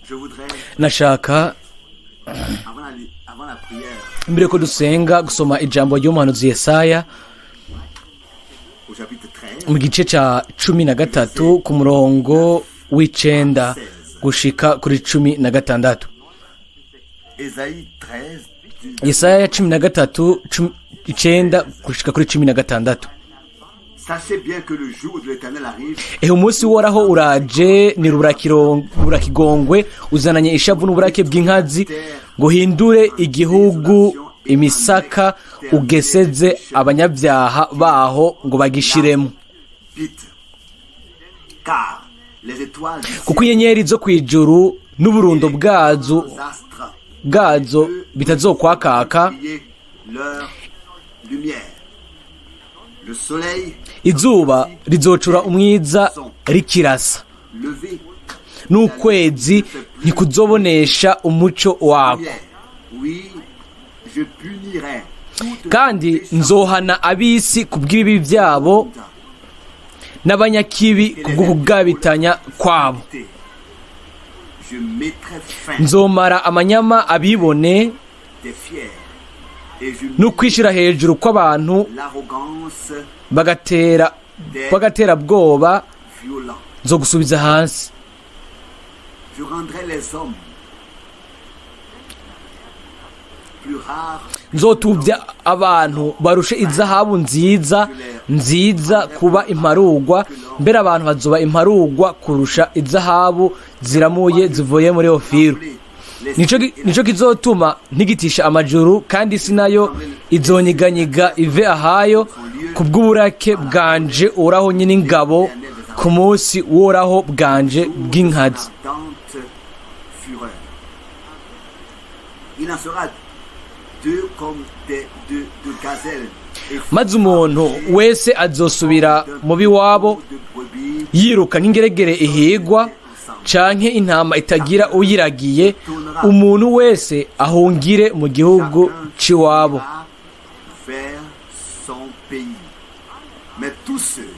Je voudrais, Nashaka avant la prière, mbere ko dusenga gusoma ijambo ry'umuhanuzi Yesaya au chapitre 13, mu gice ca 13 ku murongo w'9 gushika kuri 16. Ésaïe 13, du Yesaya 13 9 gushika kuri 16. Sachez bien que le jour de l'Éternel arrive. Ehe, umunsi woraho uraje, ni rurakigongwe, uzananye ishavu n'uburake bw'inkazi, ngo hindure igihugu imisaka, ugeseze abanyabyaha baho ngo bagishiremo. Vite. Car les étoiles du Kuko inyenyeri zo kw'ijuru n'uburundo bwazo ciel, astres, bwazo bitazokwakaka. briller leur lumière. Le soleil Izuba rizocura umwiza rikirasa, levé, n'ukwezi ntikuzobonesha umuco wako. Lumière. Oui, je punirai toute Kandi nzohana ab'isi ku bw'ibibi byabo, n'abanyakibi ku bw'ukugabitanya kwabo. Je mettrai fin Nzomara amanyama abibone des fiers et je n'ukwishira hejuru kw'abantu l'arrogance bagatera bwoba violent. Nzogusubiza hasi. Je rendrai les hommes plus rares Nzotubya abantu barushe izahabu nziza nziza kuba imparugwa, mbere abantu bazoba imparugwa kurusha izahabu ziramuye zivuye muri Ofiru. Les Nico kizotuma ntigitisha amajuru, kandi isi nayo izonyiganyiga ive ahayo ku bw'uburake bwanje Uhoraho nyine ingabo, ku munsi w'Uhoraho bwanje bw'inkazi. Ardente fureur. Il en sera deux comme des deux gazelles. Et Maze umuntu wese azosubira mu biwabo de brebis yiruka nk'ingeregere ihigwa canke intama itagira uyiragiye, umuntu wese ahungire mu gihugu c'iwabo. Ira vers son pays. Mais tous ceux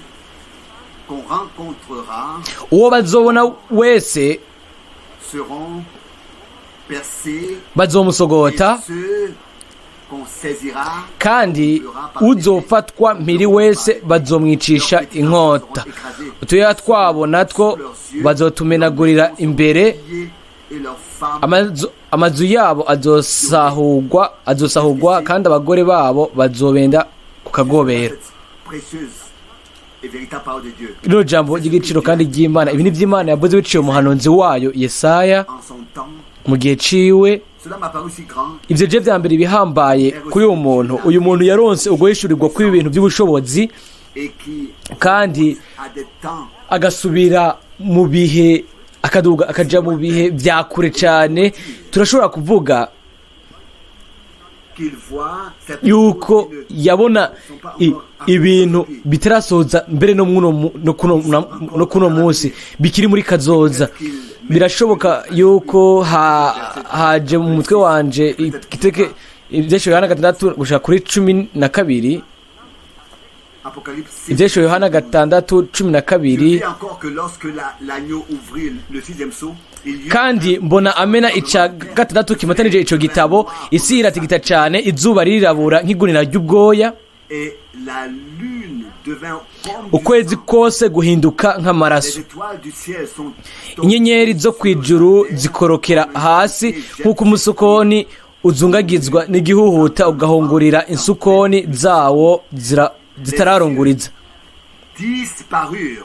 qu'on rencontrera Uwo bazobona wese seront percés et bazomusogota, ceux qu'on saisira kandi uzofatwa mpiri wese bazomwicisha inkota. Utuya twabo natwo bazotumenagurira imbere. Et leurs femmes Amazu yabo azosahugwa, kandi abagore babo bazobenda ku kagobero. Cette précieuse et véritable parole de Dieu Rino jambo ry'igiciro kandi ry'Imana, ibi ni by'Imana yavuze biciye umuhanuzi wayo Yesaya en son temps. mu gihe ciwe. Cela m'a paru si grand Ivyo je vya mbere bihambaye kuri uyu muntu, uyu muntu yaronse uguhishurirwa kw'ibi bintu by'ubushobozi et qui kandi à des temps agasubira mu bihe, akaduga akaja mu bihe vya kure cyane, turashobora kuvuga qu'il voit cette yuko yabona ibintu bitarasoza mbere no muno no kuno munsi, bikiri muri kazoza. Birashoboka yuko haje mu mutwe wanje igiteke Ivyesho Yohana 6 gushika kuri 12. Apocalypse 6. Ivyesho Yohana 6 cumi na Je kabiri. vis encore que lorsque l'agneau ouvrit le sixième sceau, il y eut Kandi mbona amena ica gatandatu kimatanije ico gitabo, isi iratigita cane, izuba ririrabura nk'igunira ry'ubwoya, et la lune devint comme du ukwezi sang. kose guhinduka nk'amaraso. Les étoiles du ciel sont Inyenyeri zo kw'ijuru zikorokera hasi nk'uko umusukoni uzungagizwa n'igihuhuta ugahungurira insukoni zawo zitararunguriza. Disparurent.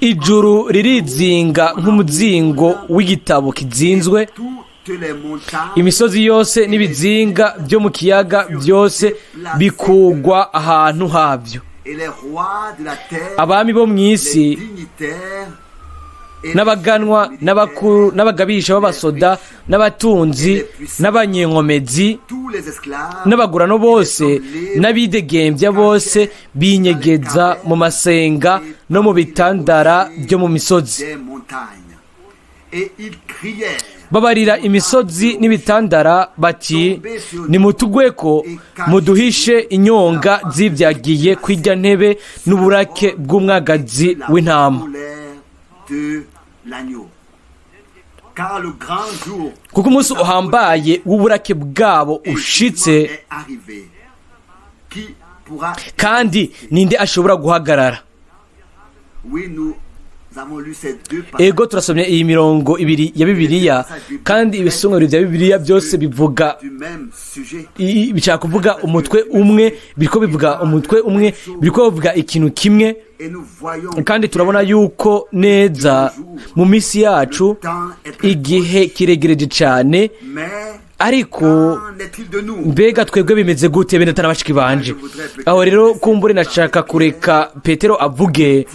Ijuru ririzinga nk'umuzingo w'igitabo kizinzwe. Toutes les montagnes Imisozi yose n'ibizinga byo mu kiyaga byose bikugwa ahantu habyo. Et les rois de la terre, Abami bo mu isi les dignitaires et les n'abaganwa chefs militaires, n'abakuru n'abagabisha b'abasoda n'abatunzi n'abanyenkomezi tous les esclaves n'abagurano bose n'abidegembya bose binyegeza mu masenga no mu bitandara byo mu misozi. Des montagnes. Et ils crièrent Babarira imisozi n'ibitandara bati: "Nimutugweko, muduhishe inyonga z'ibyagiye kw'irya ntebe n'uburake bw'umwagazi la w'intama." colère de l'agneau. Car le grand jour Kuko umunsi uhambaye w'uburake bwabo ushitse, est arrivé. Qui pourra? Kandi ninde ashobora guhagarara? Oui, nous avons lu ces deux passages. Ego, turasomye iyi mirongo ibiri ya Bibiliya, kandi ibisomwa bibiri bya Bibiliya byose bivuga du même sujet. Bishaka kuvuga umutwe umwe, biriko bivuga umutwe umwe, biriko bivuga ikintu kimwe. Et nous voyons Kandi turabona yuko neza mu minsi yacu igihe kiregereje cyane. Mais Ariko qu'en est-il de nous? mbega twebwe bimeze gute, bene data na bashiki banje? Aho rero kumbure nashaka kureka Petero avuge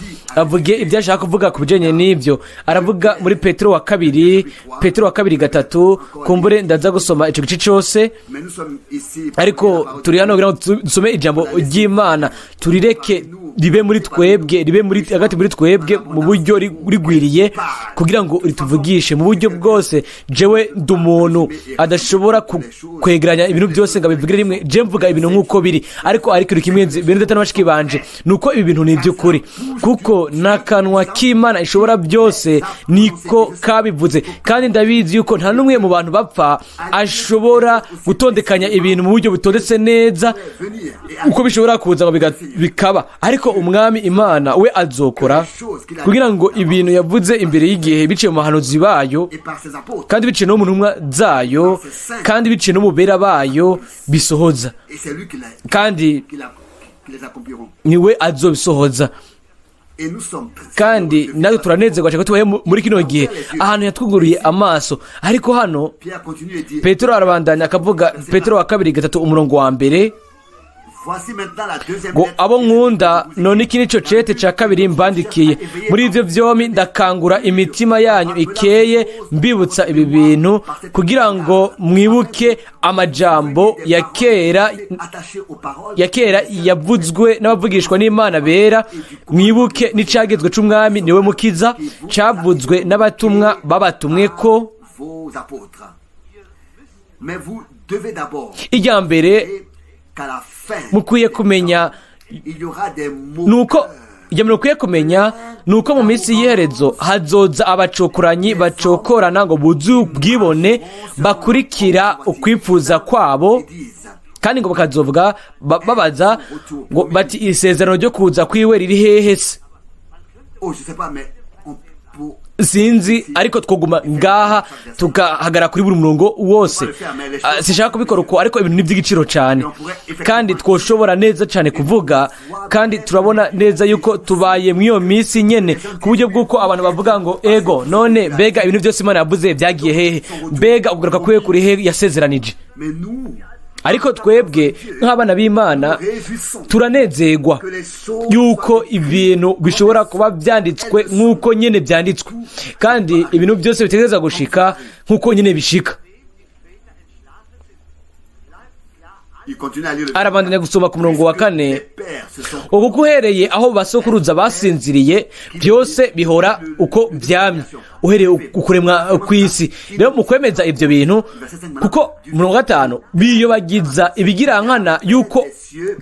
ibyo ashaka kuvuga ku bijyanye n'ibyo. Aravuga muri Petero wa kabiri, Petero wa kabiri 3. Kumbure ndaza gusoma icyo gice cyose. Mais nous sommes ici Ariko turi hano kugira ngo dusome ijambo ry'Imana, turireke ribe muri twebwe, ribe muri hagati muri twebwe mu buryo rigwiriye, kugira ngo rituvugishe mu buryo bwose. Jewe ndi umuntu adashobora kwegeranya ibintu byose ngo abivugire rimwe. Je mvuga ibintu nk'uko biri, ariko ariko ikintu kimwe nzi, bene data na bashiki banje, ni uko ibi bintu ni iby'ukuri, kuko n'akanwa k'Imana ishobora byose niko kabivuze. Kandi ndabizi yuko nta n'umwe mu bantu bapfa ashobora gutondekanya ibintu mu buryo butondetse neza venir et uko bishobora kuza ngo bikaba, ariko Umwami Imana we azokora kugira ngo ibintu yavuze imbere y'igihe biciye mu bahanuzi bayo et par ses apôtres. kandi biciye no mu ntumwa zayo kandi biciye no mu bera bayo bisohoza. Et c'est lui Kandi qui les accompliront. niwe azobisohoza. Et nous sommes Kandi natwe turanezerwa cyane ko tubaye muri kino gihe ahantu yatwuguriye amaso. Ariko hano Pierre continue et dit, Petero arabandanya akavuga, Petero wa kabiri 3 umurongo wa 1, Voici maintenant la deuxième ngo lettre. abo nkunda, none iki nico cete ca kabiri mbandikiye. Muri ivyo vyombi ndakangura imitima yanyu ikeye, mbibutsa ibi bintu kugira ngo mwibuke amajambo ya kera Attaché aux paroles ya kera yavuzwe n'abavugishwa n'Imana bera, mwibuke n'icagezwe c'Umwami niwe Mukiza cavuzwe n'abatumwa babatumwe ko. Vos apôtres. Mais vous devez d'abord Irya mbere et qu'à la fin, mukwiye kumenya il y aura des mots. Nuko irya mbere mukwiye kumenya ni uko mu minsi y'iherezo hazoza abacokoranyi bacokorana ngo buzuye ubwibone, bakurikira ukwifuza kwabo, disent, kandi ngo bakazovuga babaza ngo bati: "Isezerano ryo kuza kwiwe riri hehe se?" Oh, je sais pas, mais on pour Sinzi, ariko twoguma ngaha tugahagarara kuri buri murongo wose. Sinshaka kubikora uko, ariko ibintu ni iby'igiciro cyane, kandi twoshobora neza cyane kuvuga, kandi turabona neza yuko tubaye muri iyo minsi nyene, ku buryo bw'uko abantu bavuga ngo: "Ego, none mbega ibintu byose Imana yavuze byagiye hehe? Mbega ukugaruka kwiwe kuri hehe yasezeranije?" Mais nous, Ariko twebwe nk'abana b'Imana réjouissons turanezerwa que les choses yuko ibintu bishobora kuba byanditswe nk'uko nyine byanditswe, kandi ibintu byose bitegereza gushika nk'uko nyine bishika. Il continue à lire le Arabandanya gusoma ku murongo wa 4. Les pères se sont Ubu kuko uhereye aho basokuruza basinziriye, byose bihora uko byamye uhereye ukuremwa kw'isi. Rero mu kwemeza ibyo bintu, kuko murongo wa 5 biyobagiza ibigirankana yuko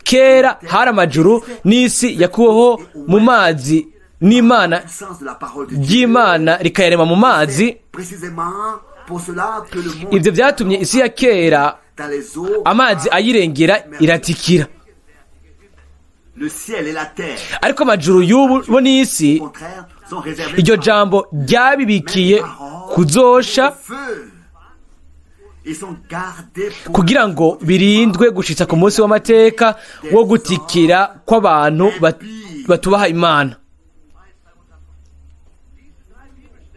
kera hari amajuru n'isi yakuweho mu mazi n'Imana puissance de la parole de Dieu. ry'Imana rikayarema mu mazi. Précisément pour cela que le monde Ibyo byatumye isi ya kera dans les eaux, amazi ayirengera iratikira. Le ciel et la terre, Ariko amajuru y'ubu bo n'isi, au contraire, sont réservés iryo jambo ryabibikiye kuzosha, au feu. Ils sont gardés pour kugira ngo birindwe gushitsa ku munsi w'amateka wo gutikira kw'abantu batubaha Imana.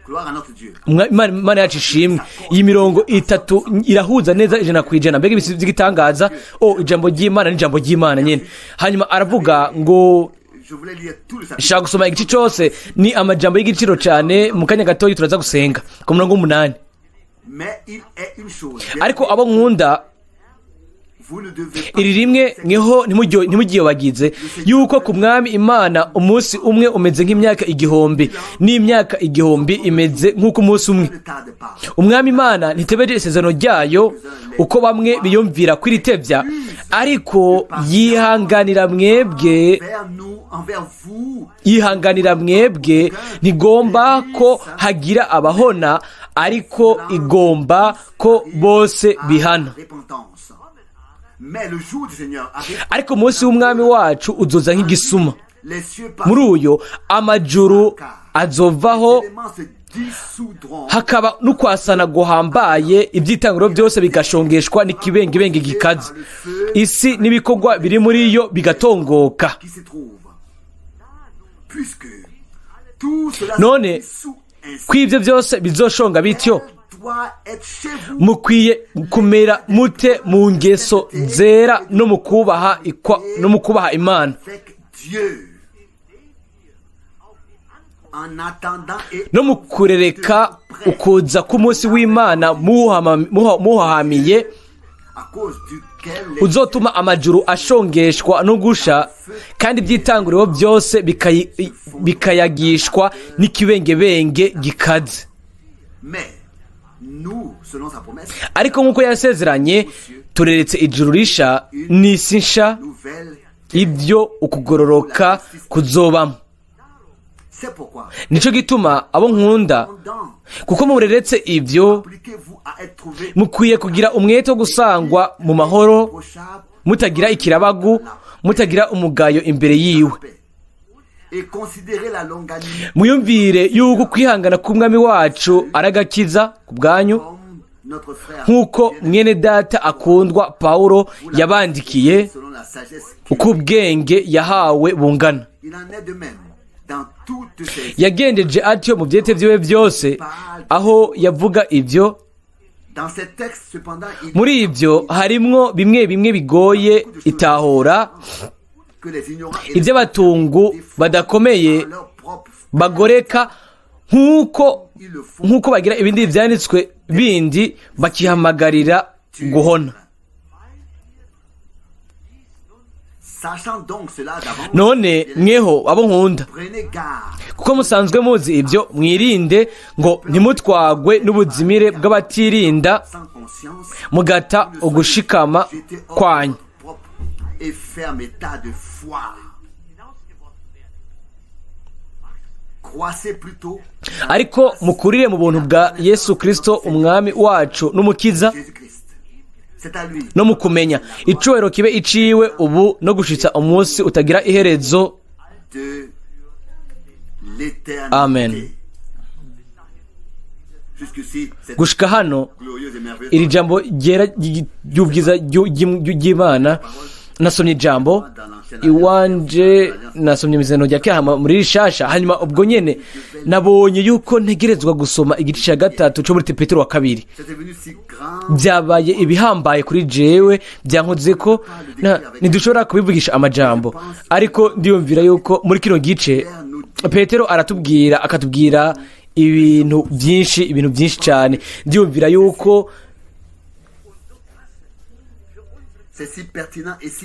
Gloire à notre Dieu. Imana yacu ishimwe. Iyi mirongo itatu irahuza neza 100%. Mbega ibisi by'igitangaza! O, ijambo ry'Imana ni ijambo ry'Imana nyine. Hanyuma aravuga ngo Je voulais lire tout le chapitre. Nshaka gusoma igice cyose, ni amajambo y'igiciro cyane. Mu kanya gatoya turaza gusenga. Ku murongo w'8: Mais il est une chose. Ariko abo nkunda, Vous ne devez pas iri rimwe niho ntimugiyobagize yuko ku Mwami Imana umunsi umwe umeze nk'imyaka 1000, n'imyaka 1000 imeze nk'uko umunsi umwe. Ne tarde pas. Umwami Imana ntitebeje isezerano ryayo uko bamwe biyumvira kwiritevya, ariko yihanganira mwebwe, Vers nous, envers vous, yihanganira mwebwe, ntigomba ko hagira abahona, Ariko igomba ko bose bihana. Repentance. Mais le jour du Seigneur arrive. Ariko umunsi w'Umwami wacu uzoza nk'igisuma. Les cieux passeront. Muri uyo amajuru azovaho, Les éléments se dissoudront. hakaba n'ukwasana guhambaye, ibyitangiro byose bigashongeshwa n'ikibengebenge gikaze, isi n'ibikorwa biri muri yo bigatongoka. Qui s'y trouve. Puisque tout cela None, se dissout ainsi, ko ibyo byose bizoshonga bityo, elle doit être chez vous mukwiye kumera mute mu ngeso zera no mu kubaha Imana, avec Dieu. En attendant et no mu kurereka ukuza k'umunsi w'Imana muhahamiye, à cause duquel les uzotuma amajuru ashongeshwa no gusha, kandi ibyitanguriro byose bikayagishwa n'ikibengebenge gikaze. Mais nous, selon sa promesse, Ariko nk'uko yasezeranye, tureretse ijuru risha n'isi nsha, nouvelle, ibyo ukugororoka kuzobamo. C'est pourquoi, Nicyo gituma, abo nkunda, pendant, kuko mureretse ibyo, appliquez-vous à être trouvé mukwiye kugira umwete wo gusangwa mu mahoro, irréprochable mutagira ikirabagu, mutagira umugayo imbere yiwe. paix. Et considérez la longanimité Muyumvire yuko kwihangana k'Umwami wacu ari agakiza ku bwanyu, comme notre frère nk'uko mwene data akundwa Pawulo yabandikiye, selon la sagesse uko ubwenge yahawe bungana. Il en est de même dans toutes ses Yagendeje atyo mu byete byiwe byose aho yavuga ibyo. Dans ces textes, cependant, il Muri ibyo harimwo bimwe bimwe bigoye itahura, que les ignorants et les iby'abatungu badakomeye par leur propre bagoreka, nk'uko ils le font nk'uko bagira ibindi byanditswe bindi, bakihamagarira guhona. Sachant donc cela d'avance, None mweho, abo nkunda, prenez garde kuko musanzwe muzi ibyo, mwirinde ngo ntimutwagwe n'ubuzimire bw'abatirinda, sans conscience mugata ugushikama jeter hors kwanyu. votre propre et ferme état de foi. Croissez plutôt Ariko mukurire mu buntu bwa Yesu Kirisito Umwami wacu n'Umukiza, Jésus-Christ. C'est à lui no mu kumenya. Icubahiro kibe iciwe ubu no gushitsa umunsi utagira iherezo. De l'éternité. Amen. Jusqu'ici, cette Gushika hano, glorieuse et merveilleuse iri jambo ryera ry'ubwiza ry'Imana. Nasomye ijambo iwanje, nasomye imizano rya kera muri rishasha, hanyuma ubwo nyene nabonye yuko ntegerezwa gusoma igice cya gatatu cyo muri Petero wa kabiri. C'est devenu si grand. Byabaye ibihambaye kuri jewe, byankoze ko ntidushobora kubivugisha amajambo. Ariko ndiyumvira yuko muri kino gice Petero aratubwira, akatubwira ibintu byinshi, ibintu byinshi cyane. Ndiyumvira yuko C'est si pertinent et si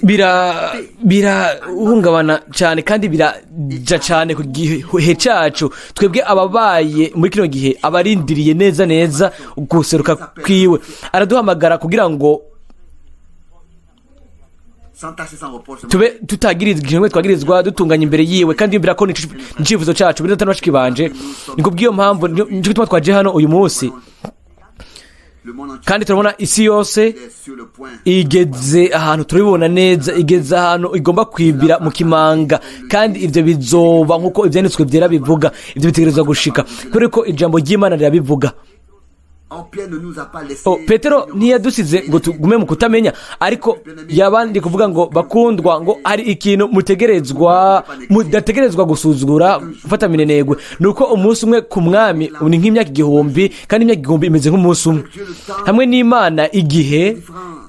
birahungabana cyane kandi biraja cyane ku gihe cyacu, twebwe ababaye muri kino gihe, abarindiriye neza neza guseruka kwiwe. Araduhamagara kugira ngo sans tache et sans reproche. tube tutagirizwa ikintu twagirizwa, dutunganya imbere yiwe. Kandi yumvira ko ni icifuzo cyacu buri data bashiki banje. Ni kubw'iyo mpamvu, nico gituma twaje hano uyu munsi. Le monde entier Kandi turabona isi yose est sur le point. igeze ahantu, turabibona neza, igeze ahantu igomba kwibira mu kimanga. Kandi ibyo bizoba nk'uko Ibyanditswe byera bivuga. Ibyo bitegerezwa gushika kubera ko ijambo ry'Imana rirabivuga. Or, Pierre ne nous a pas laissé. Oh, Petero ntiyadusize ngo tugume mu kutamenya, ariko yabandi kuvuga ngo: "Bakundwa," ngo, "hari ikintu mutegerezwa mudategerezwa gusuzugura, gufata minenegwe. Ni uko umunsi umwe ku Mwami ni nk'imyaka 1000, kandi imyaka 1000 imeze nk'umunsi umwe." Hamwe n'Imana igihe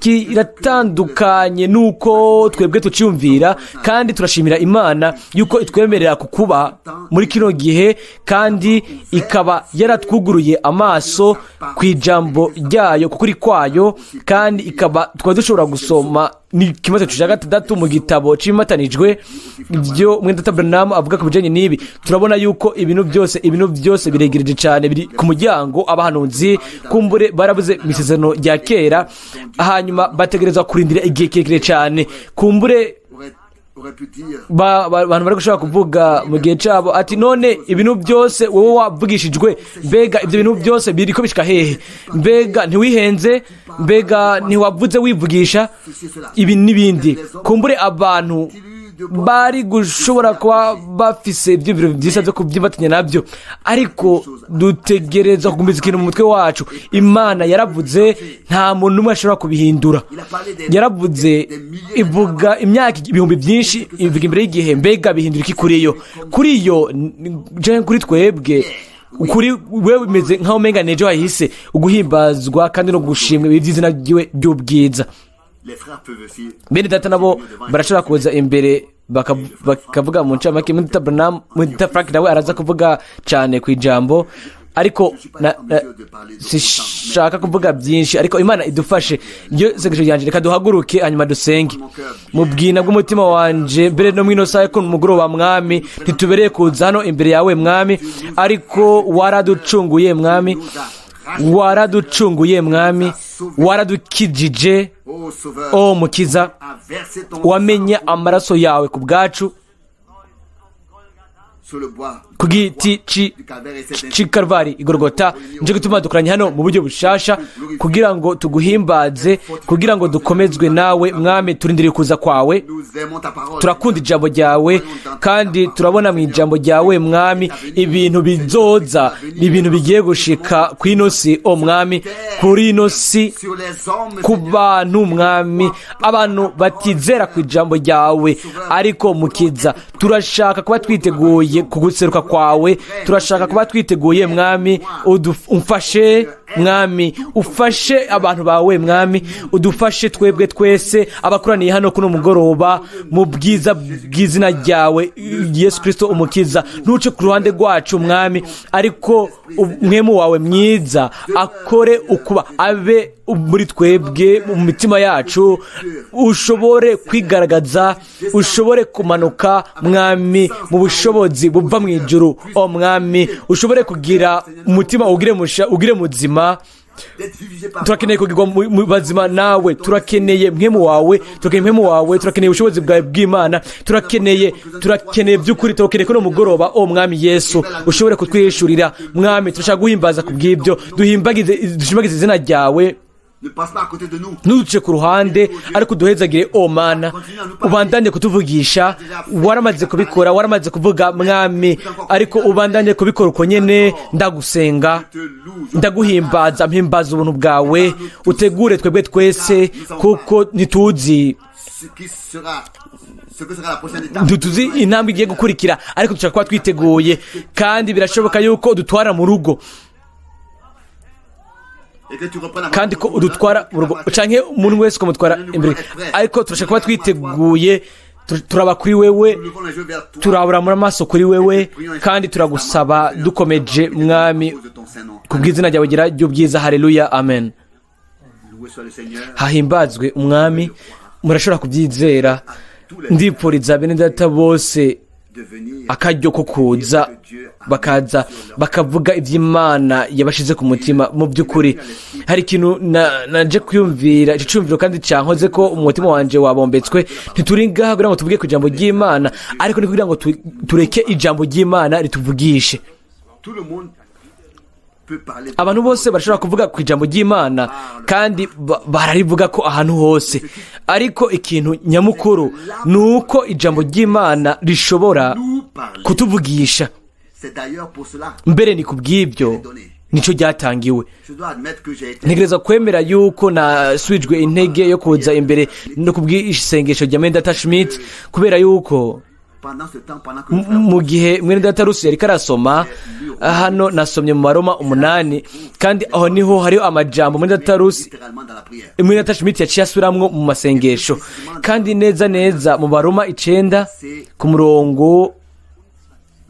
kiratandukanye n'uko twebwe tuciyumvira. Kandi turashimira Imana yuko itwemerera kukuba muri kino gihe, kandi ikaba yaratwuguruye amaso ku ijambo ryayo, kukuri kwayo, kandi ikaba tukaba dushobora gusoma ni ikimaze cya gatandatu mu gitabo c'imatanijwe, ibyo mwene Branham avuga ku bijanye n'ibi. Turabona yuko ibintu byose biregereje cyane, biri ku muryango. Abahanuzi kumbure barabuze mu isezerano rya kera, hanyuma bategerezwa kurindira igihe kirekire cyane kumbure. Aurait Abantu bari gushobora kuvuga mu gihe cyabo ati: "None ibintu byose wowe wavugishijwe, mbega ibyo bintu byose biriko bishika hehe? Mbega ntiwihenze? Mbega ntiwavuze wivugisha?" Ibi n'ibindi. Kumbure abantu bari gushobora kuba bafise ibyiyumviro byiza byo kubyifatanya nabyo, ariko dutegereza kugumiza ikintu mu mutwe wacu: Imana yaravuze, nta muntu n'umwe ashobora kubihindura. Yaravuze, ivuga imyaka ibihumbi byinshi, ivuga imbere y'igihe. Mbega bihindura iki kuri yo, canke kuri twebwe? Kuri wewe bimeze nk'aho umenga n'ejo hahise. Uguhimbazwa kandi no gushimwa iby'izina ryiwe ry'ubwiza. Les frères peuvent aussi Bene data nabo barashobora kuza imbere bakavuga mu ncamake. Mwene data Branham, mwene data Frank nawe araza kuvuga cyane ku ijambo, ariko sishaka kuvuga byinshi, ariko Imana idufashe, iryo sengesho ryanjye. Reka duhaguruke hanyuma dusenge mu bwina bw'umutima wanje. Mbere no mwino saha ko mugoroba, Mwami, ntitubereye kuza hano imbere yawe, Mwami, ariko waraducunguye, Mwami, waraducunguye, Mwami, waradukijije. Ô Sauveur, O Mukiza, a versé ton wamenye amaraso yawe ku bwacu sur le bois ku giti du Calvaire et c'est ainsi c'i Karvari, Igorogota. Nje gutuma dukoranye hano mu buryo bushasha kugira ngo tuguhimbaze, kugira ngo dukomezwe nawe, Mwami. Turindiriye kuza kwawe. Nous aimons ta parole. Turakunda ijambo ryawe, kandi turabona mu ijambo ryawe, Mwami, ibintu bizoza, ibintu bigiye gushika ku ino si, o Mwami, kuri ino si, Sur les hommes, ku bantu, Mwami, abantu batizera ku ijambo ryawe. Ariko Mukiza, turashaka kuba twiteguye ku guseruka kwawe, turashaka kuba twiteguye, Mwami. Umfashe, Mwami, ufashe abantu bawe, Mwami, udufashe twebwe twese abakoraniye hano kuno mugoroba, mu bwiza bw'izina ryawe Yesu Kirisito Umukiza. Ntuce ku ruhande rwacu, Mwami, ariko umwemu wawe mwiza akore ukuba abe muri twebwe, mu mitima yacu, ushobore kwigaragaza, ushobore kumanuka, Mwami, mu bushobozi buva mu ijuru. O Mwami, ushobore kugira umutima ugire musha, ugire muzima. D'être vivifié par Turakeneye kugirwa mu bazima nawe. Turakeneye mpwemu wawe, turakeneye mpwemu wawe, turakeneye ubushobozi bwawe bw'Imana. Turakeneye by'ukuri, turakeneye kuno mugoroba, o Mwami Yesu, ushobore kutwihishurira. Mwami, turashaka guhimbaza ku bw'ibyo, duhimbagize, dushimagize izina ryawe. Ne passe pas à côté de nous. Ntuduce ku ruhande, ariko uduhezagire, o Mana, ubandanye kutuvugisha. Waramaze kubikora, waramaze kuvuga, Mwami, ariko ubandanye kubikora uko nyene. Ndagusenga, Te loue. Je ndaguhimbaza, mpimbaza ubuntu bwawe. Utegure twebwe twese, kuko ntituzi ce qui sera, ce que sera la prochaine étape. ntituzi intambwe igiye gukurikira, ariko dushobora kuba twiteguye, kandi birashoboka yuko udutwara mu rugo Et que tu reprennes la kandi ko udutwara mu rugo, canke umuntu wese ukamutwara imbere, ariko turashaka kuba twiteguye. Turaba kuri wewe, Nous levons les yeux vers toi. turabura muri amaso kuri wewe, kandi turagusaba dukomeje, Mwami, De ton Saint-Nom. ku bw'izina ryawe gira ry'ubwiza. Haleluya, amen. Loué soit le Seigneur. Hahimbazwe Umwami. Murashobora kubyizera. Ndipfuriza bene data bose De venir. akaryo ko kuza, bakaza bakavuga iby'Imana yabashize ku mutima. Mu by'ukuri hari ikintu naje kwiyumvira, icyo cyumviro kandi cyankoze ko umutima wanjye wabombetswe. Ntituri ngaha kugira ngo tuvuge ku ijambo ry'Imana, ariko ni kugira ngo tureke ijambo ry'Imana rituvugishe. Tout le monde peut parler. Abantu bose barashobora kuvuga ku ijambo ry'Imana, kandi bararivuga ko ahantu hose, ariko ikintu nyamukuru ni uko ijambo ry'Imana rishobora Nous parler. kutuvugisha. C'est d'ailleurs pour cela. Mbere ni ku bw'ibyo nicyo ryatangiwe. Je dois admettre que j'ai été Ntegereza kwemera yuko nasubijwe intege yo kuza imbere no kubw'isengesho rya mwene data Schmidt, kubera yuko pendant ce temps, pendant que le frère mu gihe mwene data Rusi yariko arasoma hano, nasomye mu Baroma 8, kandi aho niho hariho amajambo mwene data Rusi littéralement dans la prière. mwene data Schmidt yaciye asubiramwo mu masengesho, kandi neza neza mu Baroma 9 ku murongo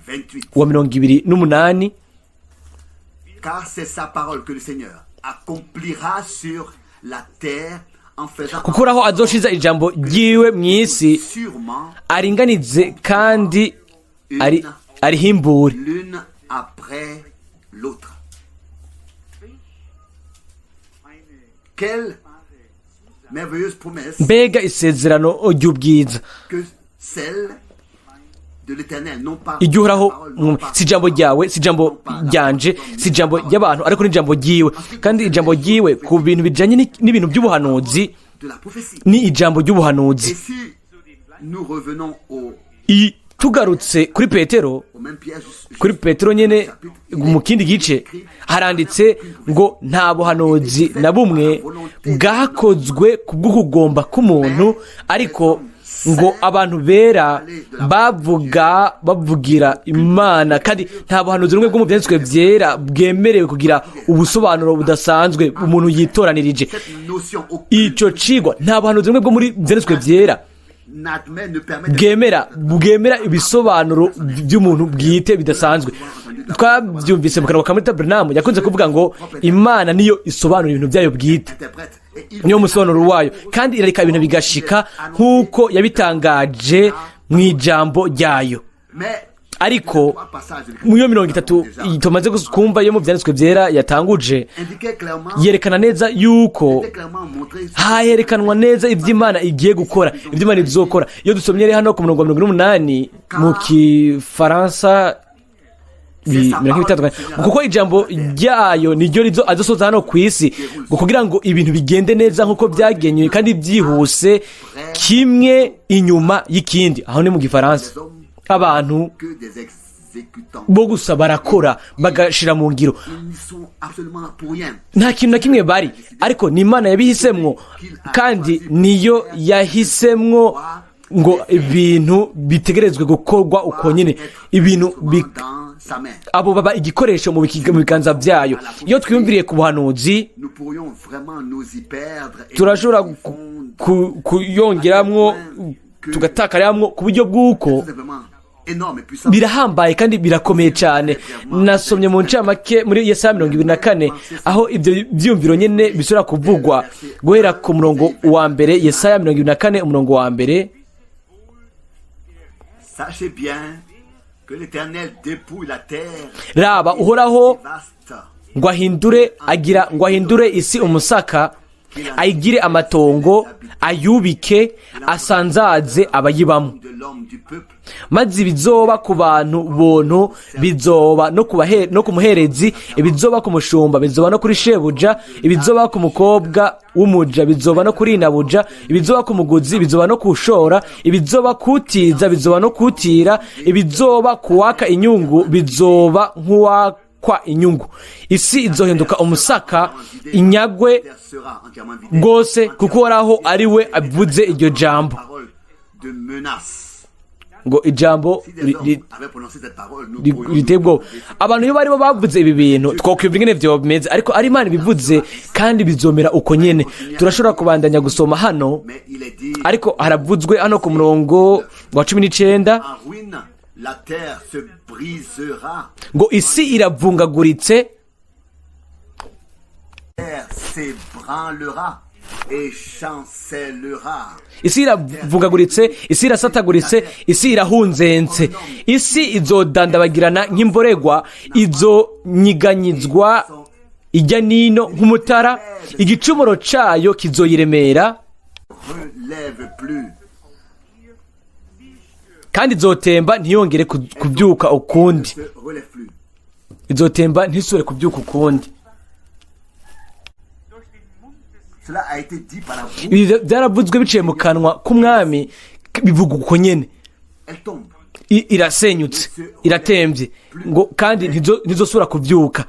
28. wa 28. Car c'est sa parole que le Seigneur accomplira sur la terre en faisant Kuko aho azoshiza ijambo ryiwe mu isi, sûrement aringanize kandi arihimbure. l'une après l'autre. Quelle merveilleuse promesse Mbega isezerano ry'ubwiza que Celle de l'Éternel, non pas Iryo Uhoraho la parole, non pas si ijambo ryawe, si ijambo ryanje, si ijambo ry'abantu, ariko ni ijambo ryiwe. Kandi ijambo ryiwe ku bintu bijanye n'ibintu by'ubuhanuzi de la prophétie. ni ijambo ry'ubuhanuzi. Et si nous revenons au, Tugarutse kuri Petero, au même Pierre, kuri Petero nyene mu kindi gice haranditse ngo nta buhanuzi na bumwe bwakozwe ku bw'ukugomba k'umuntu, ariko ngo abantu bera bavuga bavugira Imana, kandi nta buhanuzi rumwe bwo mu byanditswe byera bwemerewe kugira ubusobanuro budasanzwe umuntu yitoranirije. Cette notion aucune Ico cigwa, nta buhanuzi rumwe bwo muri byanditswe byera n'admet, ne permet de bwemera ibisobanuro by'umuntu bwite bidasanzwe. Twabyumvise mu kanwa ka Marita Branham, yakunze kuvuga ngo Imana niyo isobanura ibintu byayo bwite, interprète. Et il niyo musobanuro wayo, kandi irareka ibintu bigashika nk'uko yabitangaje mu ijambo ryayo. Mais Ariko trois passages de mu yo 30 tumaze kumva yo mu byanditswe byera yatanguje indiquaient clairement, yerekana neza yuko étaient clairement montré haherekanwa neza iby'Imana igiye gukora, iby'Imana izokora. Iyo dusomye rero hano ku murongo wa 48 mu Kifaransa 43, kuko ijambo ryayo niryo rizo azosoza hano ku isi, ngo kugira ngo ibintu bigende neza nk'uko byagenywe kandi byihuse, kimwe inyuma y'ikindi. Aho ni mu Gifaransa. Abantu que des exécutants. bo gusa barakora bagashira mu ngiro. Ils n'y sont absolument pour rien. Nta kintu na kimwe bari, ariko ni Imana yabihisemwo, kandi niyo yahisemwo ngo ibintu bitegerezwe gukorwa uko nyine, ibintu Dans sa main. abo baba igikoresho mu biganza byayo. Iyo twiyumviriye ku buhanuzi, Nous pourrions vraiment nous y perdre et turashobora nous y fondre kuyongeramwo tugatakaramwo ku buryo bw'uko tout simplement énorme et puissant. birahambaye kandi birakomeye cyane. Nasomye mu ncamake muri Yesaya 24, aho ibyo byiyumviro nyine bisubira kuvugwa guhera ku murongo wa mbere. Yesaya 24, umurongo wa mbere. Sachez bien que l'Éternel dépouille la terre Raba, Uhoraho vaste. ngo ahindure, agira ngo ahindure isi umusaka, ayigire amatongo, ayubike, asanzaze abayibamo. De l'homme du peuple. Maze ibizoba ku bantu buntu bizoba no ku muherezi, ibizoba ku mushumba bizoba no kuri shebuja, ibizoba ku mukobwa w'umuja bizoba no kuri inabuja, ibizoba ku muguzi bizoba no kushora, ibizoba kutiza bizoba no kutira, ibizoba kuwaka inyungu bizoba nk'uwakwa inyungu. Isi izohinduka umusaka, inyagwe Terre sera entièrement vidée. rwose, kuko Uhoraho ari we avuze iryo jambo. Parole de menace. Ngo ijambo Si des hommes avaient prononcé cette parole, nous pourrions riteye ubwoba. Abantu iyo barimo bavuze ibi bintu, twakwiyumva ingene vyoba bimeze, ariko ari Imana ibivuze kandi bizomera uko nyene. Turashobora kubandanya gusoma hano, Mais il est dit, ariko haravuzwe hano ku murongo wa 19 en ruine, la terre se brisera. ngo isi iravungaguritse. Terre s'ébranlera et chancellera. Isi iravungaguritse, isi irasataguritse, isi irahunzense, isi izodandabagirana nk'imboregwa, izonyiganyizwa ijya nino nk'umutara, igicumuro cayo kizoyiremera, Relève plus. kandi izotemba ntiyongere kubyuka ukundi. Se relève plus. Izotemba ntisubire kubyuka ukundi. Cela a été dit par la bouche. Ibi byaravuzwe biciye mu kanwa k'Umwami, bivuga uko nyene. Elle tombe. Irasenyutse, iratembye, ngo kandi ntizosubira kubyuka.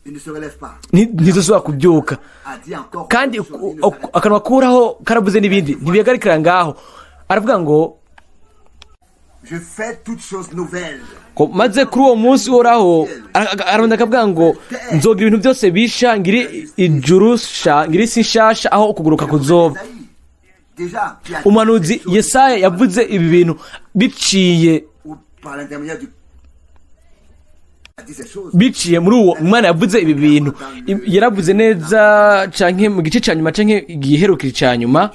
Il ne se relève pas. Ntizosubira kubyuka. A dit encore Kandi autre chose, il ne s'arrête akanwa kuraho karavuze n'ibindi, ntibihagarikira ngaho. Aravuga ngo Je fais toutes choses nouvelles. ngo maze kuri uwo munsi Uhoraho arongera akavuga ngo nzogira ibintu byose bisha, ngiri ijuru sha, ngiri isi nshasha aho ukuguruka kuzoba. Isaïe, déjà, qui a dit Umuhanuzi ces choses, Yesaya yavuze ibi bintu biciye ou par l'intermédiaire du a dit ces choses. biciye muri uwo mwana yavuze ibi bintu. Yaravuze neza canke mu gice ca nyuma canke igiherukiro ca nyuma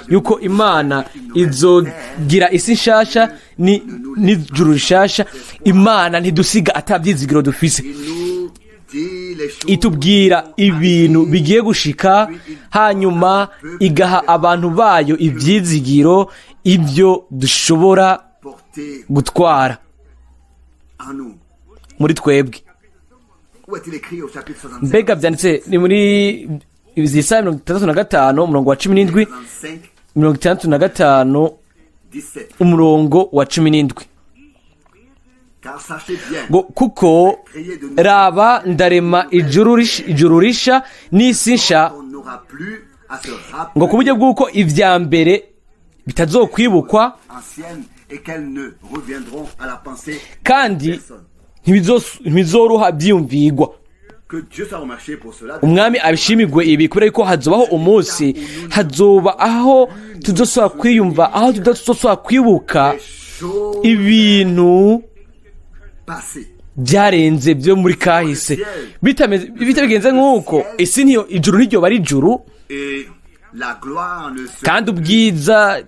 yuko Imana izogira isi nshasha ni n'ijuru rishasha. Imana ntidusiga ata vyizigiro dufise. Il nous dit les choses Itubwira ibintu bigiye gushika, hanyuma igaha abantu bayo ibyizigiro, ibyo dushobora portées gutwara en nous. muri twebwe. Où est-il écrit au chapitre 65? Mbega byanditse ni muri Yesaya 65, umurongo wa 17. 65, 65, 17. umurongo wa 17. Car sachez bien, Ngo kuko raba, ndarema ijuru risha n'isi nsha, on n'aura plus à se rappeler ngo ku buryo bw'uko ibya mbere bitazokwibukwa, anciennes et qu'elles ne reviendront à la pensée kandi de personne. Ntibizoruha byiyumvigwa. Que Dieu soit remercié pour cela. Umwami abishimirwe ibi, kubera yuko hazobaho umunsi, hazoba aho tuzosubira kwiyumva, aho tudazosubira kwibuka Les choses ibintu passées. byarenze byo muri kahise. Bitabigenze nk'uko, isi ntiyo, ijuru ntiryo bari ijuru, Et la gloire ne sera kandi ubwiza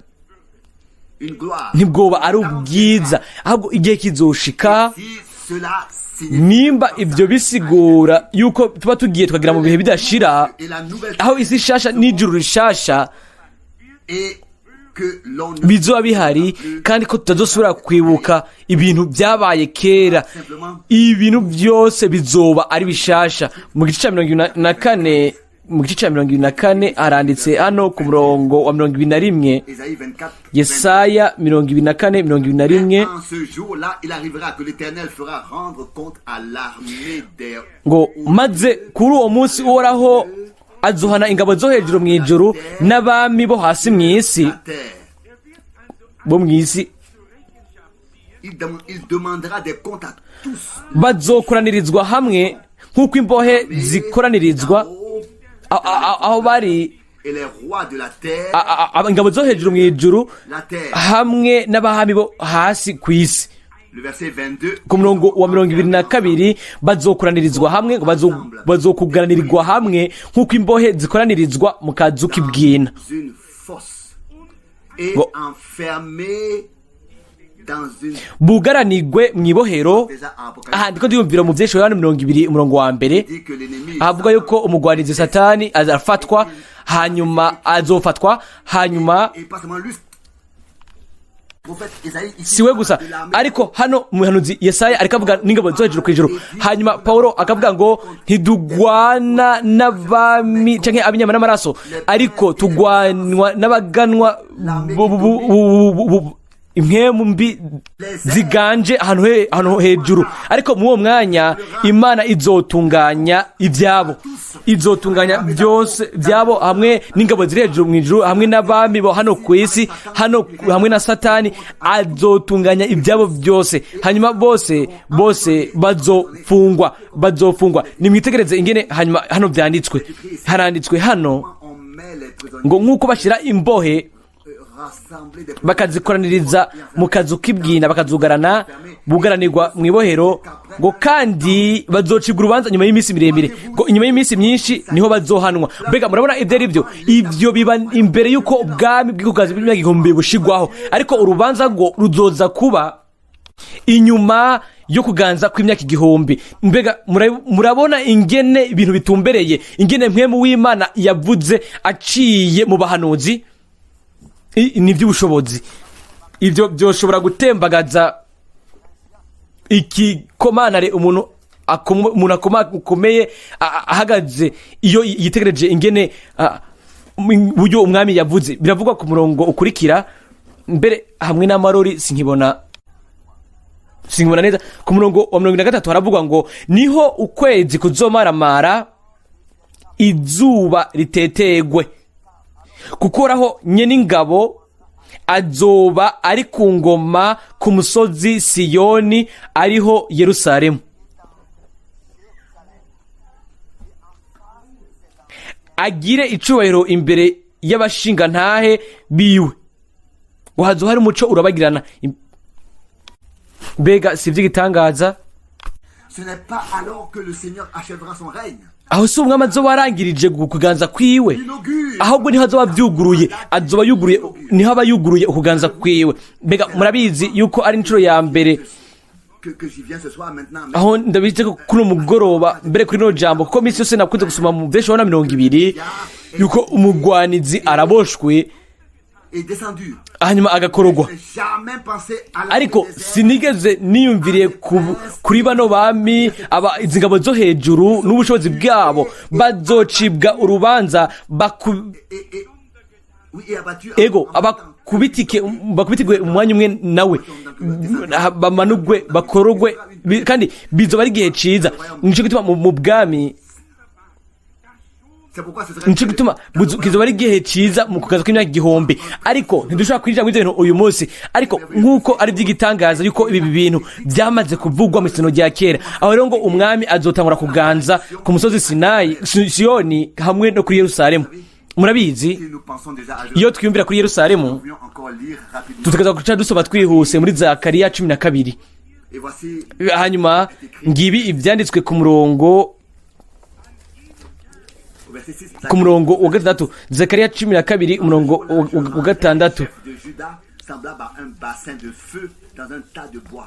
une gloire. ntibwoba ari ubwiza. Ahubwo igihe kizoshika, Si cela signifie nimba ibyo bisigura yuko tuba tugiye tukagira mu bihe bidashira, et la nouvelle aho isi shasha n'ijuru rishasha et que l'on ne bizoba bihari, kandi ko tutazosubira kwibuka ibintu byabaye kera, ibintu byose bizoba ari bishasha. Mu gice cya 24, mu gice cya 24 haranditse hano ku murongo wa 21. Ésaïe 24. Yesaya 24, 21. En ce jour-là, il arrivera que l'Éternel fera rendre compte à l'armée des Ngo maze kuri uwo munsi Uhoraho azohana ingabo zo hejuru mu ijuru n'abami bo hasi mu isi, la terre. bo mu isi. Il demandera des comptes à tous. Bazokoranirizwa hamwe nk'uko imbohe zikoranirizwa aho bari. Et les rois de la terre, Ingabo zo hejuru mu ijuru la terre. hamwe n'abami bo hasi ku isi. Le verset 22. Ku murongo wa 22, bazokoranirizwa hamwe, ngo bazokuganirirwa hamwe nk'uko imbohe zikoranirizwa mu kazu k'ibwina. Dans une fosse et Bon. enfermé dans une Bugaranirwe mu ibohero. Déjà en Apocalypse Aha ndiko ndiyumvira mu vyinshi, Yohana 20, umurongo wa mbere, dit que l'ennemi avuga yuko umugwanizi Satani azafatwa, hanyuma azofatwa, hanyuma et pas seulement lui, prophète Esaïe ici siwe gusa, de l'armée ariko hano umuhanuzi Yesaya ariko avuga n'ingabo zo hejuru ku ijuru. Hanyuma Paulo akavuga ngo ntidugwana n'abami canke ab'inyama n'amaraso, ariko tugwanwa n'abaganwa impwemu mbi ziganje ahantu hejuru. Ariko muri uwo mwanya Imana izotunganya ibyabo, izotunganya byose byabo, hamwe n'ingabo ziri hejuru mu ijuru, hamwe n'abami bo hano ku isi hano, hamwe na Satani. Azotunganya ibyabo byose, hanyuma bose bose bazofungwa, bazofungwa. Nimwitegereze ingene hanyuma hano byanditswe, haranditswe hano On met les prisonniers ngo nk'uko bashyira imbohe, rassembler des bakazikoraniriza mu kazu k'ibwina, bakazugarana, bugaranirwa mu ibohero, ngo kandi bazocibwa urubanza nyuma y'iminsi miremire, ngo inyuma y'iminsi myinshi niho bazohanwa. Mbega murabona ibyo ari byo? Ibyo biba imbere y'uko ubwami bw'ikugazi bw'imyaka 1000 bushigwaho, ariko urubanza rwo ruzoza kuba inyuma yo kuganza kw'imyaka 1000. Mbega murabona ingene ibintu bitumbereye, ingene mpwemu w'Imana yavuze aciye mu bahanuzi? Ni iby'ubushobozi, ibyo byoshobora gutembagaza ikikomanare umuntu akomeye ahagaze iyo yitegereje ingene buryo umwami yavuze. Biravugwa ku murongo ukurikira mbere hamwe n'amarori, sinkibona neza. Ku murongo wa 43 haravugwa ngo niho ukwezi kuzomaramara, izuba ritetegwe, kukoraho nyen'ingabo azoba ari ku ngoma ku musozi Siyoni, ariho Yerusalemu, agire icubahiro imbere y'abashingantahe biwe, ngo hazoba hari umuco urabagirana. Mbega si iby'igitangaza? Ce n'est pas alors que le Seigneur achèvera son règne. Aho si umwami azoba arangirije kuganza kwiwe, Inaugure. ahubwo niho azoba abyuguruye, azoba yuguruye, niho aba yuguruye ukuganza kwiwe. Mbega murabizi yuko ari inshuro ya mbere Que j'y viens ce soir maintenant, mais Aho ndabize ko kuri uno mugoroba mbere kuri rino jambo, kuko minsi yose nakunze gusoma mu vyinshi 20 yuko umugwanizi araboshwe est descendu. Hanyuma agakorogwa. Je n'ai jamais pensé à la Ariko sinigeze niyumviriye kuri bano bami aba izi ngabo zo hejuru n'ubushobozi bwabo bazocibwa urubanza baku Et, oui, et abattu. Ego, abakubitike bakubitirwe umwanya umwe nawe, bamanugwe, bakorogwe, kandi bizoba ari igihe ciza. Nico gituma mu bwami C'est pourquoi ce serait. Nico gituma kizoba ari igihe ciza mu kugaza kw'imyaka 1000, ariko ntidushobora kwinjira muri ivyo bintu uyu munsi. Ariko nk'uko ari ivy'igitangaza yuko ibi bintu byamaze kuvugwa mu isezerano rya kera, aho rero ngo umwami azotangura kuganza ku musozi Sinayi, Siyoni hamwe no kuri Yerusalemu. Murabizi, Si nous pensons déjà à iyo twiyumvira kuri Yerusalemu, nous pouvions encore lire rapidement. tutegerezwa guca dusoma twihuse muri Zakariya 12. Et voici Hanyuma ngibi ivyanditswe ku murongo au verset 6. Ku murongo wa 6, Zakariya 12, umurongo wa 6. Chef de Juda, semblable à un bassin de feu dans un tas de bois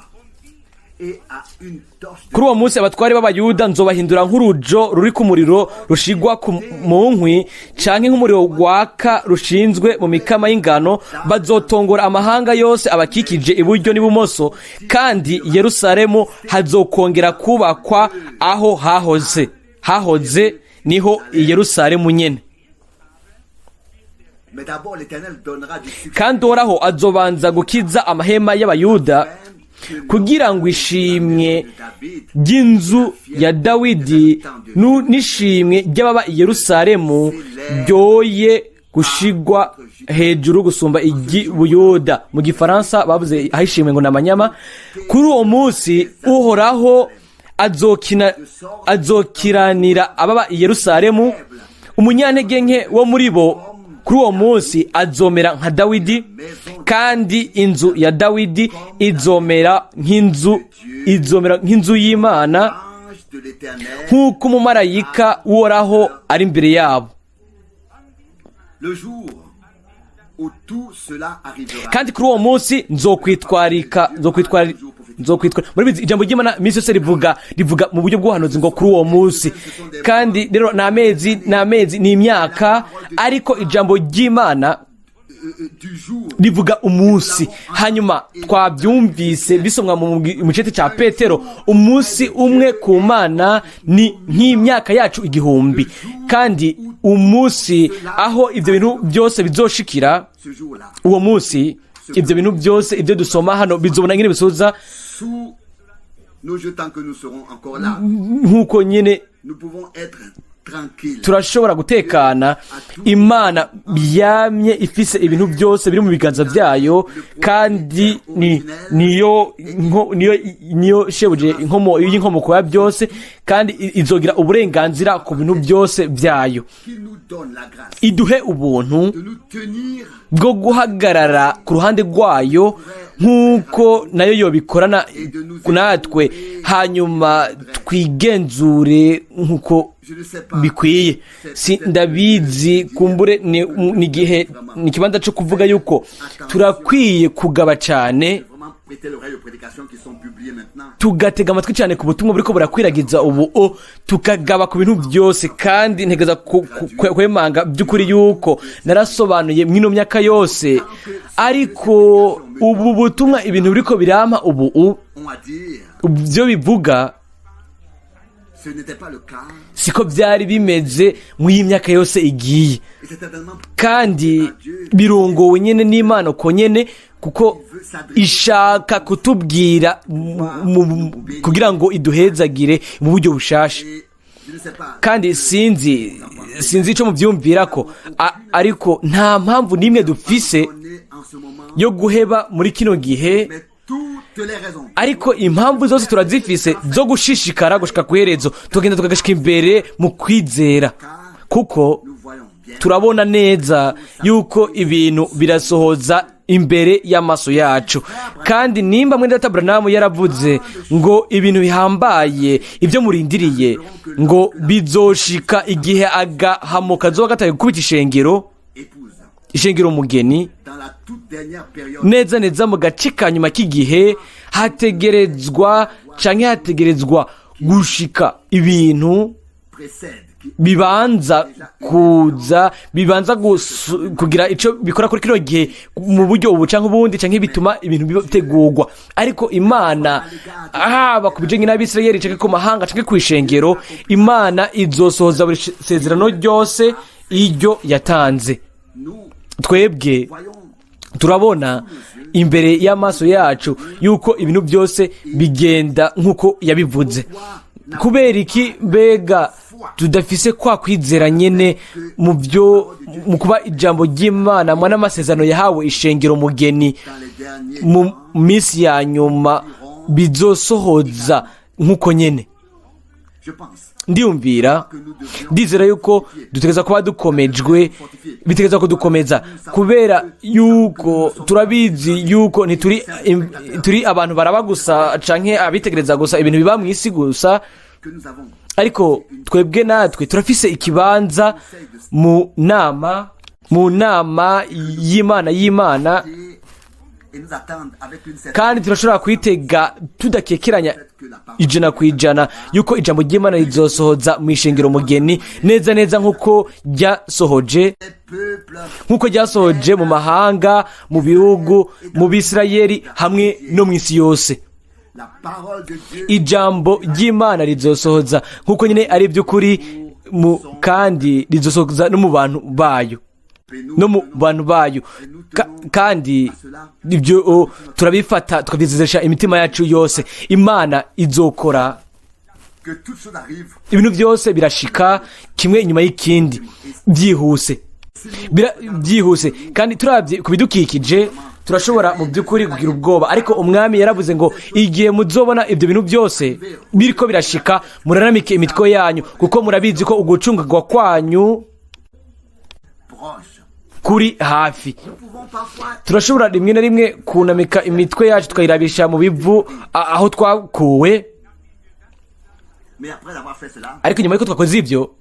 et à une torche de Kuri uwo munsi abatware b'Abayuda nzobahindura nk'urujo ruri ku muriro rushigwa mu nkwi, canke nk'umuriro waka rushinzwe mu mikama y'ingano. Bazotongora amahanga yose abakikije iburyo n'ibumoso, kandi Yerusalemu hazokongera kubakwa aho hahoze, niho i Yerusalemu nyene. Mais d'abord, l'Éternel donnera du succès. Kandi Uhoraho azobanza gukiza amahema y'Abayuda, kugira ngo ishimwe David ry'inzu ya Dawidi n'ishimwe ry'ababa i Yerusalemu ryoye gushigwa hejuru gusumba iry'i Buyuda. Mu Gifaransa bavuze aho ishimwe ngo ni amanyama. Kuri uwo munsi Uhoraho azokiranira ababa i Yerusalemu. Umunyantege nke wo muri bo kuri uwo munsi azomera nka Dawidi, kandi inzu ya Dawidi izomera nk'inzu y'Imana, ange de l'Éternel nk'uko umumarayika w'Uhoraho ari imbere yabo. Le jour où tout cela arrivera. Kandi kuri uwo munsi nzokwitwarika, nzokwitwara. Murabizi, ijambo ry'Imana iminsi yose rivuga mu buryo bw'ubuhanuzi ngo kuri uwo munsi. Kandi rero ni amezi, ni amezi, ni imyaka, ariko ijambo ry'Imana Du jour rivuga umunsi. Hanyuma twabyumvise bisomwa mu gice cya Petero: umunsi umwe ku Mana ni nk'imyaka yacu 1000. Kandi umunsi aho ibyo bintu byose bizoshikira, ce jour-là, uwo munsi ibyo bintu byose ibyo dusoma hano bizobona nyine bisoza sous nos yeux tant que nous serons encore là, nk'uko nyine nous pouvons être tranquilles. Turashobora gutekana. Imana yamye ifise ibintu byose biri mu biganza byayo, kandi ni niyo nko niyo shebuje y'inkomoko ya byose, kandi izogira uburenganzira ku bintu byose byayo. Qu'il nous donne la grâce Iduhe ubuntu de nous tenir bwo guhagarara ku ruhande rwayo nk'uko nayo yobikorana natwe, hanyuma twigenzure nk'uko Je ne sais pas. bikwiye. Si ndabizi, kumbure ni igihe, ni ikibanza cyo kuvuga yuko turakwiye kugaba cyane, Vraiment prêter l'oreille aux prédications qui sont publiées maintenant. tugatega amatwi cyane ku butumwa buriko burakwiragiza ubu, tukagaba ku bintu byose. Kandi ntegeza kwemanga by'ukuri yuko narasobanuye mw'ino myaka yose, ariko ubu butumwa, ibintu biriko birampa ubu On va dire, byo bivuga, ce n'était pas le cas. siko byari bimeze mw'iyi myaka yose igiye. Et c'est certainement Kandi birongowe nyene n'Imana uko nyene, kuko ishaka kutubwira kugira ngo iduhezagire mu buryo bushasha. Et je ne sais pas. Kandi sinzi ico muvyumvira ko, ariko nta mpamvu n'imwe dufise On est en ce moment, yo guheba muri kino gihe, mais toutes les raisons. ariko impamvu zose turazifise zo gushishikara gushika ku iherezo, tugenda tugashika imbere mu kwizera, kuko Nous voyons bien turabona neza yuko ibintu birasohoza imbere y'amaso yacu. Kandi nimba mwene data Branham yaravuze ngo ibintu bihambaye ibyo murindiriye ngo bizoshika igihe agahamo kazoba kataye gukubita ishengero, épouse ishengero umugeni, dans la toute dernière période neza neza mu gace ka nyuma k'igihe, Hategerezwa canke hategerezwa gushika ibintu précède, qui bibanza kuza, bibanza kugira ico bikora kuri kino gihe mu buryo ubu canke ubundi, canke bituma ibintu bitegurwa. Ariko Imana, haba ku bijanye n'Abisirayeli canke ku mahanga canke kw'ishengero, Imana izosohoza buri sezerano ryose iryo yatanze. Nous Twebwe voyons turabona imbere y'amaso yacu yuko ibintu byose bigenda nk'uko yabivuze. Kubera iki mbega tudafise kwa kwizera nyene mu byo mu kuba ijambo ry'Imana mwa n'amasezerano yahawe ishengero mugeni dans les derniers mu minsi ya nyuma bizosohoza nk'uko nyene? Je pense Ndiyumvira, que nous devrions ndizera yuko dutegereza kuba dukomejwe, bitegereza kudukomeza, kubera yuko turabizi yuko ntituri turi abantu baraba gusa canke abitegereza gusa ibintu biba mu isi gusa, que nous avons ariko twebwe natwe turafise ikibanza mu nama y'Imana. et nous attendent avec une certaine Kandi turashobora kwitega tudakekeranya 100% yuko ijambo ry'Imana rizosohoza mu ishengero mugeni neza neza nk'uko ryasohoje peuple nk'uko ryasohoje mu mahanga, mu bihugu, mu Bisirayeli hamwe no mu isi yose. La parole de Dieu Ijambo ry'Imana rizosohoza nk'uko nyine ari iby'ukuri mu kandi rizosohoza no mu bantu bayo, kandi ibyo turabifata tukabyizezesha imitima yacu yose. Imana izokora. Que toute chose arrive Ibintu byose birashika kimwe inyuma y'ikindi byihuse. Byihuse, kandi turabye ku bidukikije turashobora mu by'ukuri kugira ubwoba. Ariko Umwami yaravuze ngo: "Igihe muzobona ibyo bintu byose biriko birashika, muraramike imitwe yanyu, kuko murabizi ko ugucungurwa kwanyu proche. kuri hafi." Nous pouvons parfois Turashobora rimwe na rimwe kunamika imitwe yacu tukayirabisha mu bivu aho twakuwe. Mais après avoir fait cela, Ariko nyuma y'uko twakoze ibyo,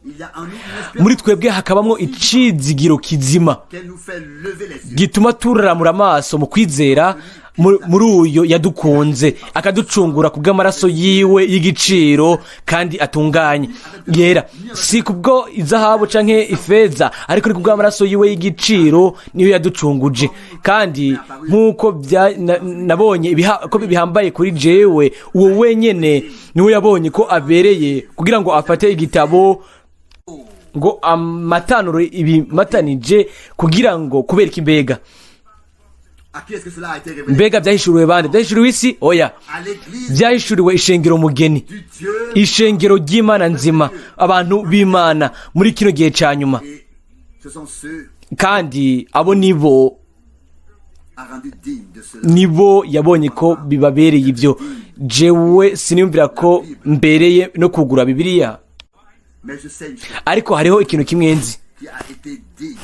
il y a en nous une espérance muri twebwe hakabamwo icizigiro kizima qu'elle nous fait lever les yeux gituma turaramura amaso mu kwizera muri uyo yadukunze akaducungura ku bw'amaraso yiwe y'igiciro kandi atunganye yera, si kubwo izahabu canke ifeza, ariko ni ku bw'amaraso yiwe y'igiciro niyo yaducunguje. Kandi nk'uko nabonye ko bihambaye kuri jewe, uwo wenyene niwe yabonye ko abereye kugira ngo afate igitabo ngo amatanuro ibimatanije, kugira ngo kubera iki mbega? À qui est-ce que cela a été révélé? Mbega byahishuriwe bande? Byahishuriwe isi? Oya. À l'église Byahishuriwe ishengero mugeni, du Dieu. ishengero ry'Imana nzima, abantu b'Imana muri kino gihe cya nyuma. Et ce sont ceux Kandi abo nibo a rendu digne de cela. nibo yabonye ko bibabereye ibyo. Jewe siniyumvira ko mbereye no kugura Bibiliya, Mais je sais une chose ariko hariho ikintu kimwe nzi: qui a été digne.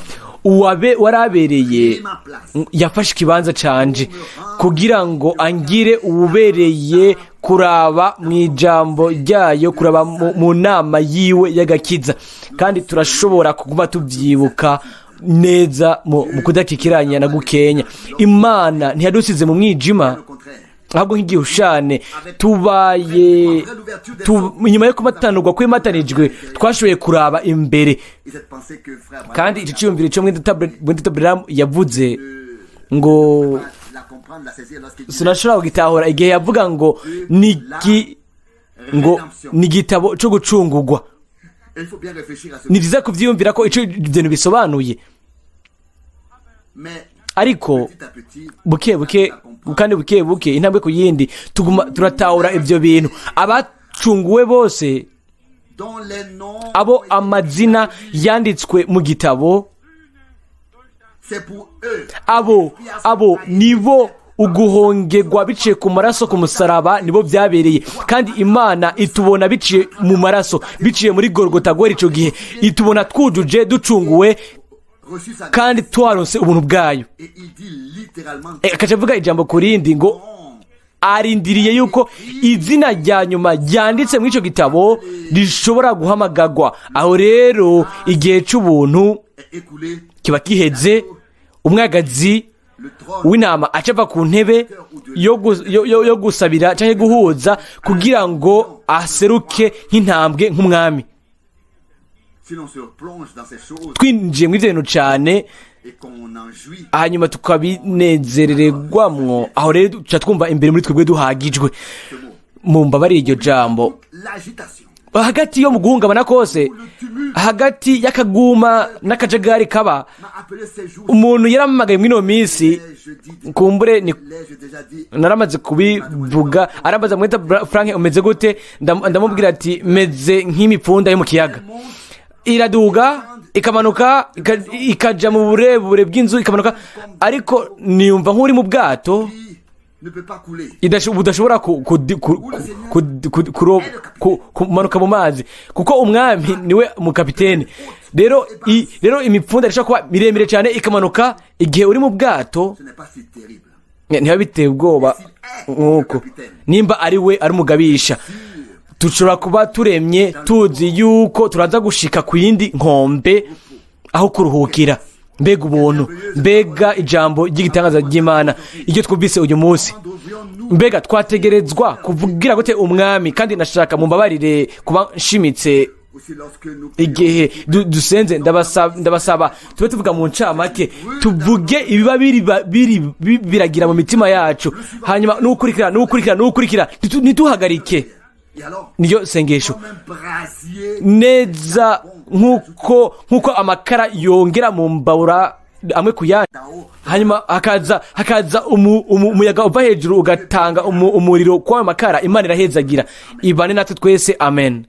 Uwabe warabereye Pris ma place. yafashe ikibanza canje kugira ngo angire uwubereye kuraba mu ijambo ryayo, kuraba mu nama yiwe y'agakiza. Kandi turashobora kuguma tubyibuka neza mu kudakikiranya na gukenya. Imana ntiyadusize mu mwijima, Au contraire. ahubwo nk'igihushane tubaye inyuma yo kumatanurwa kw'imatanijwe twashoboye kuraba imbere. Et cette pensée que frère Branham Kandi icyo cyiyumviro cyo mwene Data Branham yavuze ngo la comprendre, la saisir lorsqu'il dit sinashobora kugitahura igihe yavuga ngo ni igitabo cyo gucungurwa. Et il faut bien réfléchir à ce Ni byiza kubyiyumvira ko icyo ibyo bintu bisobanuye. Mais Ariko petit à petit, buke buke kandi buke buke, intambwe ku yindi, tuguma turatahura ibyo bintu. Abacunguwe bose, dont les noms abo amazina yanditswe mu gitabo, c'est pour eux abo nibo uguhongerwa biciye ku maraso ku musaraba nibo byabereye. Kandi Imana itubona biciye mu maraso, biciye muri Gorogota. Guhera icyo gihe itubona twujuje, ducunguwe reçu sa kandi twaronse ubuntu bwayo. Et il dit littéralement Akaca avuga ijambo ku rindi ngo non, arindiriye yuko izina rya nyuma ryanditse muri icyo gitabo rishobora guhamagagwa. Aho rero igihe cy'ubuntu est écoulé. kiba giheze, umwagazi. Le trône w'intama aca ava ku ntebe yo gusabira cyangwa guhuza kugira ngo aseruke nk'intambwe nk'umwami. Si l'on se plonge dans ces choses Twinjiye muri ibyo bintu cyane et qu'on en jouit, hanyuma tukabinezereregwamwo, aho rero duca twumva imbere muri twebwe duhagijwe. Ce mot, Mu mbabarire iryo jambo. L'agitation, Hagati yo mu guhungabana kose, hagati y'akaguma n'akajagari kaba, m'a appelé ces jours. Umuntu yaramamagaye muri ino minsi. L'ai-je dit, Kumbure ni l'ai-je déjà dit? Naramaze kubivuga. Arambaza: "Mweta Frank, umeze gute?" Ndamubwira ati: "Meze nk'imipfunda yo mu kiyaga, iraduga ikamanuka, ikaja mu burebure bw'inzu, ikamanuka, ariko niyumva nk'uri mu bwato Qui ne peut pas couler. Budashobora kumanuka mu mazi, kuko umwami niwe mukapitene." Rero imipfunda ishobora kuba miremire cyane ikamanuka igihe uri mu bwato. Ce n'est pas si terrible. Ntiba biteye ubwoba nk'uko nimba ari we ari umugabisha. Dushobora kuba turemye tuzi yuko turaza gushika ku yindi nkombe aho kuruhukira. Mbega ubuntu, mbega ijambo ry'igitangaza ry'Imana iryo twumvise uyu munsi! Devrions-nous Mbega twategerezwa kuvugira gute umwami? Kandi nashaka mumbabarire kuba nshimitse aussi lorsque nous igihe dusenze, ndabasaba tube tuvuga mu ncamake, tuvuge ibiba biri biragira mu mitima yacu, hanyuma n'ukurikira, n'ukurikira, n'ukurikira, ntituhagarike. Et alors, Niyo sengesho. comme un brasier, Neza nk'uko amakara yongera mu mbabura amwe ku yandi, d'en haut, hanyuma hakaza umuyaga uva hejuru ugatanga umuriro kw'ayo makara. Imana irahezagira, ibane natwe twese. Amen.